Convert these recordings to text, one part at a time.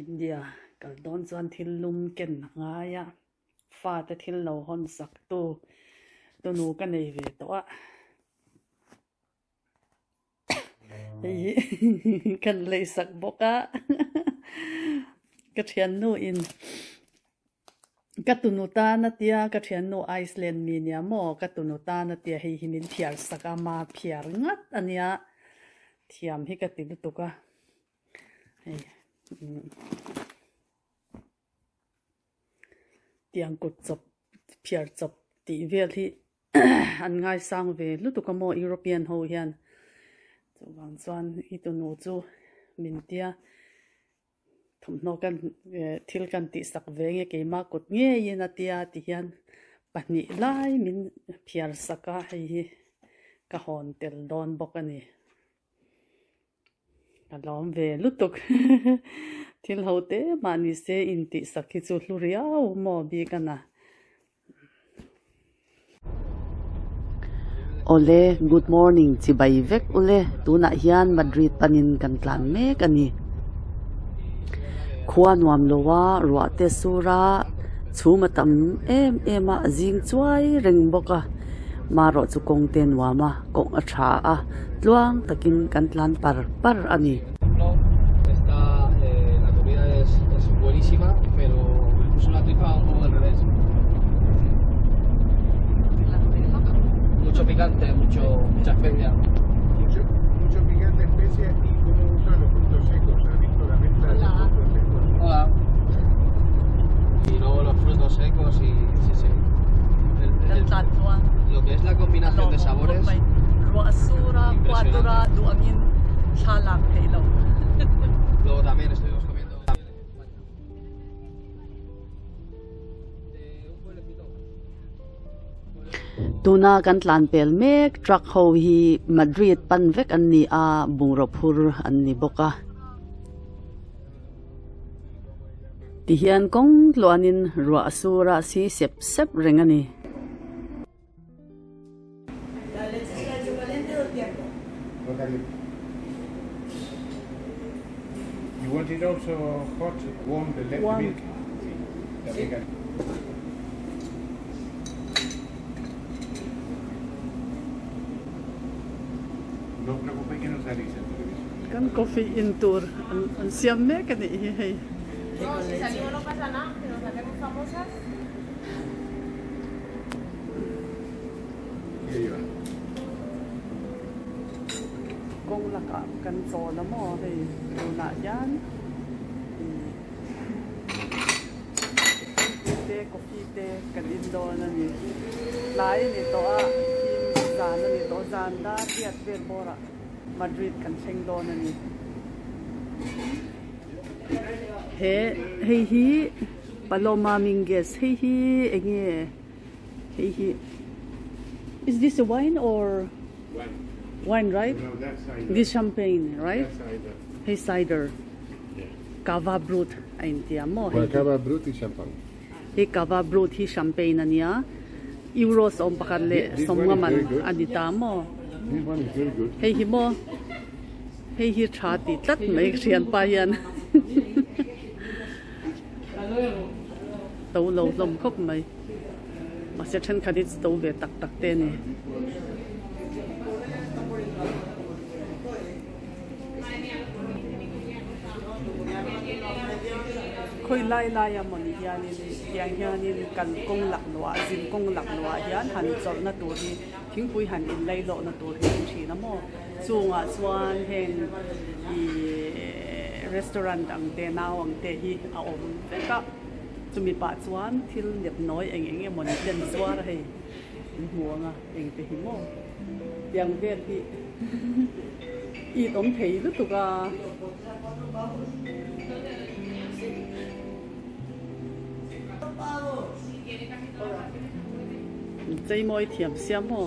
India kal dawn chuan thil lum ken a ngai a, fate thil lo hawn sak tu tunu ka nei ve tawh a. Hei hi kan lei sak bawk a, ka thiannu in ka tunu tan a tia ka thiannu Iceland mi nia maw ka tunu tan a tia hei hi min phiar sak a ma phiar ngat a nia thiam hi ka ti lutuk a hei tiang kut chawp phiar chawp tih vel hi an ngaisang ve lutuk a maw European ho hian chuvang chuan i tunu chu min tia thawmhnaw kan thil kan tih sak ve nge keimah kut ngeiin a tia ti hian pahnih lai min phiar sak a hei hi ka hawn tel dawn bawk a ni. Ka lawm ve lutuk thil ho te mah ni se intih sak hi chu hlu riau maw bik a na. Awle good morning chibai vek ule tunah hian Madrid panin kan tlan mek a ni. Khua nuam lo a ruah te sur a chhum a tam em em a a zing chuai reng bawk a marawh chu kawng te nuam a. Kawng a tha a, tluang takin kan tlan par par a ni. A lawmawm khawp mai. Ruah a sur a, khua tur a duh angin thla lak theih lo. Tuna kan tlan pel mek truck ho hi Madrid pan vek an ni a, bungraw phur an ni bawk a. Tihian kawng tluanin ruah a sur a si sep sep reng a ni. Kan coffee in tur an siam mek a nih hi hei. Kawng lakah kan chawl a maw hei tunah hian te coffee te kan in dawn a ni tlai a ni tawh a thim zan a ni tawh zan dar riat vel bawrah Madrid kan thleng dawn a ni he hei hi. Paloma Minguez hei hi eng nge hei hi is this a wine or wine right this champagne right hei cider cava brut a intia maw hei cava brut hi champagne hei cava brut hi champagne ania euros awm pakhat leh sawmnga man a ni ta maw hei hi maw hei hi tha ti tlat mai ka hrianpa hian. To lo hlawm khawp mai mahse thenkhat hi chu to ve tak tak te a ni. Khawi lai lai a mawni hianin tiang hianin kan kawng lak luah zin kawng lak luah hian han chawlhna tur hi thingpui han inlei lawhna tur hi a awm thin a maw. Chungah chuan heng ihh restaurant ang te nau ang te hi a awm vek a, chumi pah chuan thil nep nawi eng eng emaw ni ten zuar a hei in hmu ang a eng te hi maw tiang vel hi it awm thei lutuk a. Cheimawi thiam sia maw.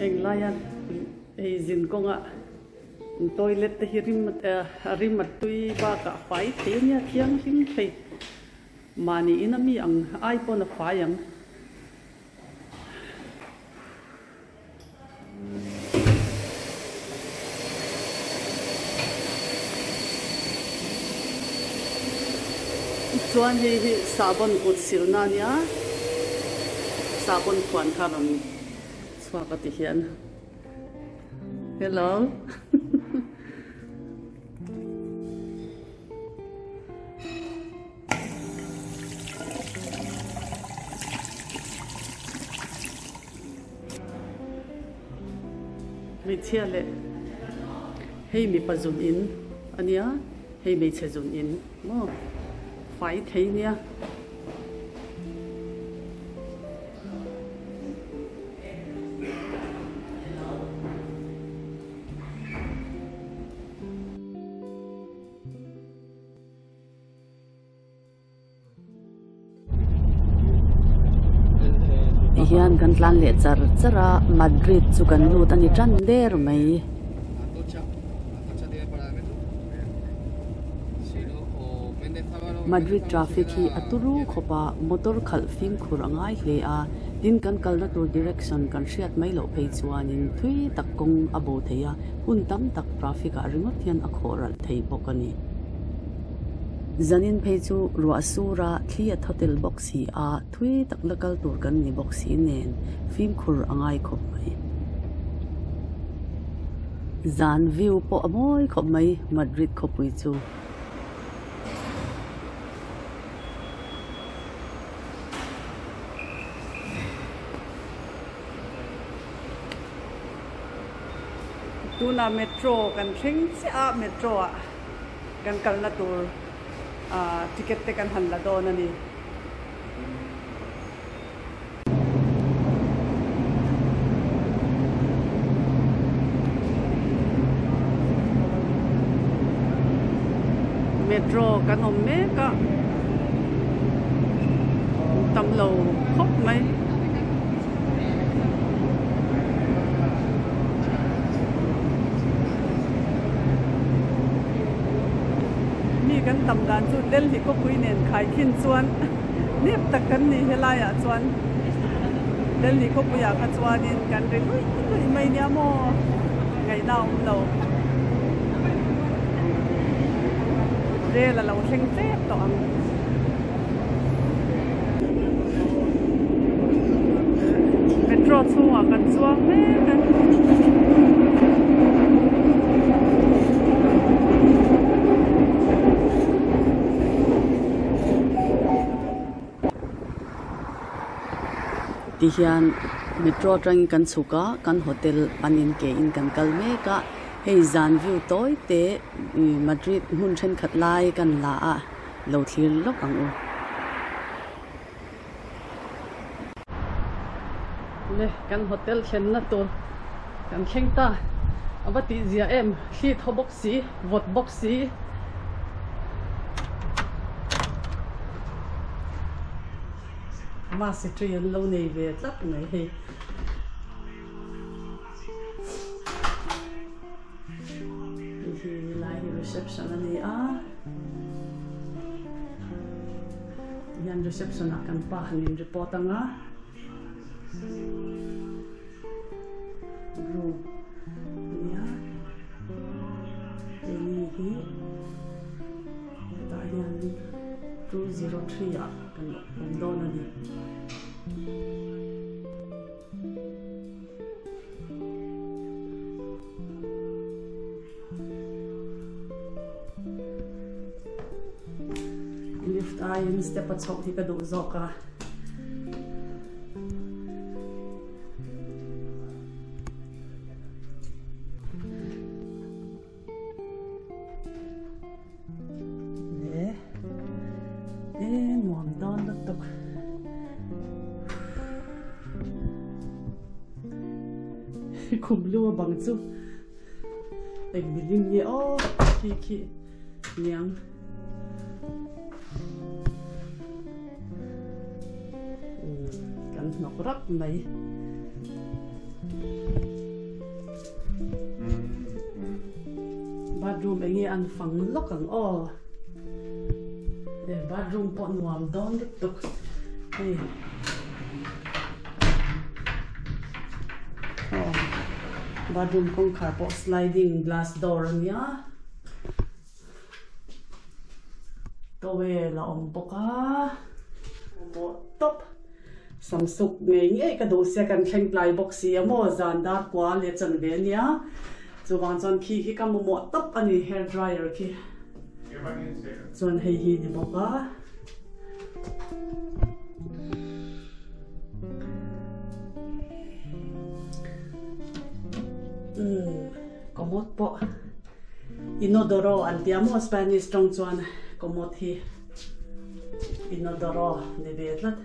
Englaia hei zin kawnga toilet te hi rim a rim a tui bakah fai thei a nia thianghlim thei. Mahni ina mi ang ai pawn a fai ang. Chuan hei hi sahbawn kut silna a nia, sahbawn phuan kha rawn chhuak a ti hian. Hello. Hmeichhia leh hei mipa zun in a nia hei hmeichhe zun in maw fai thei nia. Tihian kan tlan leh char char a, Madrid chu kan lut a ni tan der mai. Madrid traffic hi a turu khawp a, motor khalh fimkhur a ngai hle a, tin kan kalna tur direction kan hriat mai loh phei chuanin thui tak kawng a bo thei a, hun tam tak traffic ah ringawt hian a khawh ralh thei bawk a ni. Zanin phei chu ruah sura thli a thaw tel bawk si a, thui tak la kal tur kan ni bawk si nen fimkhur a ngai khawp mai. Zan view pawh a mawi khawp mai Madrid khawpui chu. Tunah metro kan thleng chiah a, metro ah kan kalna tur ah ticket te kan han la dawn a ni. Metro kan awm mek a, tam lo khawp mai. Mi kan tam dan chu Delhi khawpui nen khai khin chuan nep tak kan ni helai ah chuan Delhi khawpui ah kha chuanin kan ri luih luih mai nia maw ngaihna a awm lo rel a lo thleng tep tawh ang. Metro chhungah kan chuang mek a. Tihian metro atangin kan chhuk a, kan hotel panin ke in kan kal mek a, hei zan view tawi te Madrid hmun thenkhat lai kan la a. Lo thlir lawk ang u. Le kan hotel thlenna tur kan thleng ta. A va tih zia em, thli thaw bawk si, vawt bawk si. Masi tree an lo nei ve tlat mai hei. Hei hi lai hi reception a ni a tihian reception ah kan pa han in report ang a room a ni a keini hi hetah hian 203 ah kan awm dawn a ni. Lift aiin step a chhoh hi ka duh zawk a. Le e nuam dawn lutuk. Khum lu a bang chu eng milim nge aw khi khi niang. Kan hnawk rap mai. Bathroom enge an fang lawk ang aw. E. Bathroom pawh nuam dawn lutuk hei. Aw bathroom kawngkhar pawh sliding glass door a nia. Towel a awm bawk a mamawh tawp samsung ngei ngei ka duh sia kan thleng tlai bawk si a maw zan dar kua leh chan ve a nia chuvang chuan khi khi ka mamawh tawp a ni hair dryer khi chuan hei hi ni bawk a. Umm commode pawh. Inodoro an tia maw Spanish tawng chuan commode hi inodoro ni ve tlat.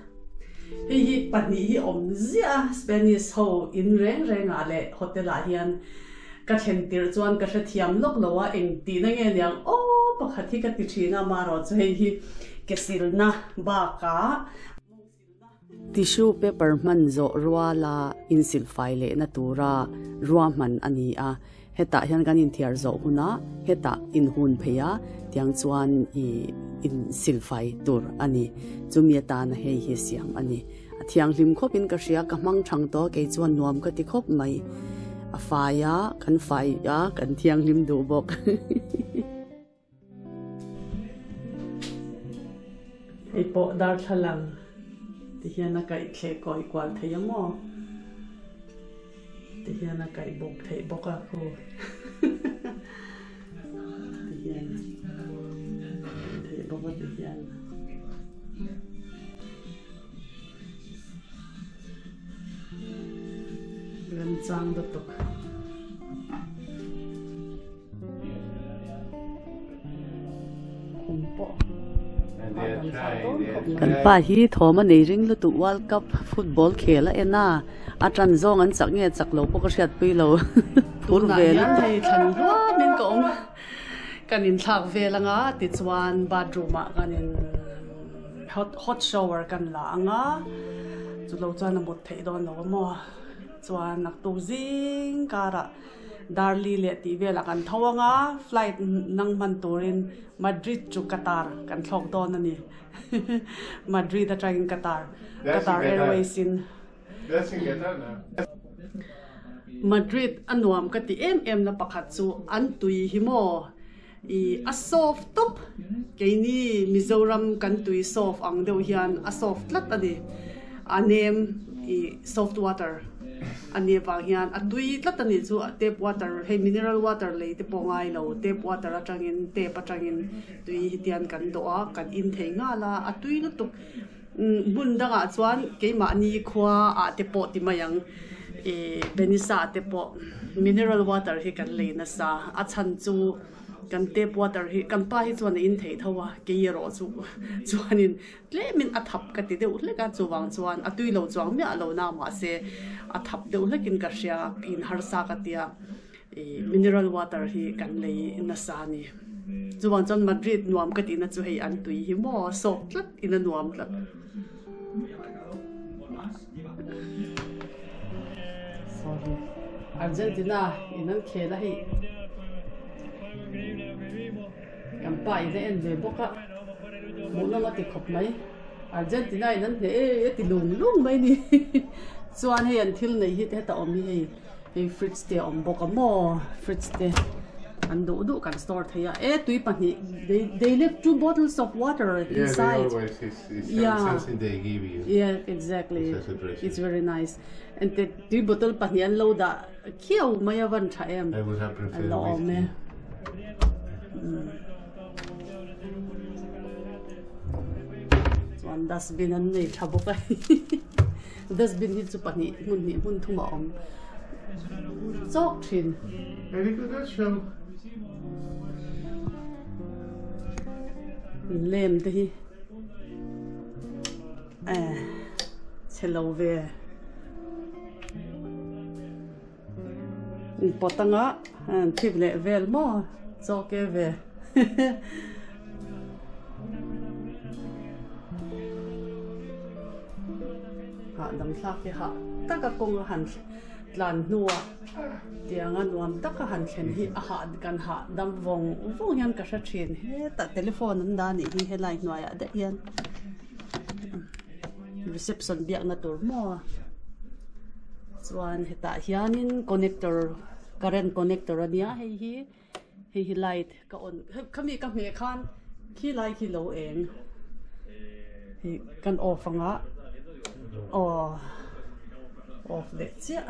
Hei hi pahnih hi awm ziah a Spanish ho in reng reng ah leh hotel ah hian ka thlen tirh chuan ka hrethiam lawk lo a eng tihna nge niang aw pakhat hi ka ti thin a amaherawhchu hei hi ke silna bakah Tissue paper hman zawh ruala insilfai lehna tura ruahman a ni a, hetah hian kan inthiar zawh hunah hetah inhun phei a, tiang chuan ih insilfai tur a ni. Chumi atana hei hi siam a ni. A thianghlim khawpin ka hria, ka hmang thang tawh a, kei chuan nuam ka ti khawp mai. A fai a, kan fai a, kan thianghlim duh bawk. Hei pawh darthlalang ti hian a kaih thleh kawi kual thei a maw ti hian a kaih bawk theih bawk a khu ti hian a theih bawk a ti hian. Remchang lutuk. Kan pa hi thawm a nei ring lutuk World Cup football khel a en a, a tan zawng an chak nge chak lo pawh ka hriat pui lo phur ve lutuk. Hei thlan hluamin ka awm kan inthlak vel anga tichuan bathroom ah kan in hot hot shower kan la anga chulo chuan a mut theih dawn lo a maw chuan naktuk zing karah. Darli leh tih velah kan tho ang a, flight nang hman turin Madrid chu Qatar kan thlawk dawn a ni. Madrid atangin Qatar, Qatar Airways in. Madrid a nuam ka ti em em na pakhat chu an tui hi maw i a soft tawp, keini Mizoram kan tui soft ang deuh hian a soft tlat a ni, a nem i soft water a nih avang hian a tui tlat a nih chu tap water hei mineral water lei te pawh ngai lo tap water atangin tap atangin tui hi tian kan dawh a kan in thei nghal a a tui lutuk hmun dangah chuan keimahni khua ah te pawh ti mai ang ih Benisa te pawh mineral water hi kan lei nasa a chhan chu kan tap water hi kan pa hi chuan a in thei tho a kei erawh chu chuanin tlemin a thap ka ti deuh hlek a chuvang chuan a tui lo chuang miah lo na mahse a thap deuh hlekin ka hria in harsa ka tia ih mineral water hi kan lei nasa a ni chuvang chuan Madrid nuam ka tihna chu hei an tui hi maw sawk tlat in a nuam tlat. Sorry Argentina in an khel a hei kan pa in a en ve bawk a hmuh nawm a ti khawp mai Argentina in an hneh e a ti lung lung mai ni chuan hei an thil neih hi heta awm hi hei. Hei fridge te a awm bawk a maw fridge te an duh duh kan store thei a e tui pahnih they they left two bottles of water inside yeah yeah exactly it's very nice and te tui bottle pahnih an lo dah khiau mai a van tha em a la awm e chuan dustbin an nei tha bawk a. Dustbin hi chu pahnih hmun hnih hmun thum a awm chawk thin. Lem te hi eh chhe lo ve. Pot anga an thip leh vel maw chawk e ve. Hahdam thlak hi hah taka kawng a han. tlan hnuah tianga nuam taka han thlen hi a hah kan hah dam vawng vawng hian ka hre thin hetah telephone an dah anih hi helai hnuaiah daih hian reception biakna tur maw chuan hetah hianin connector current connector ania hei hi hei hi light ka on khami ka hmeh khan khi lai khi lo eng hei kan off anga aw off leh chiah.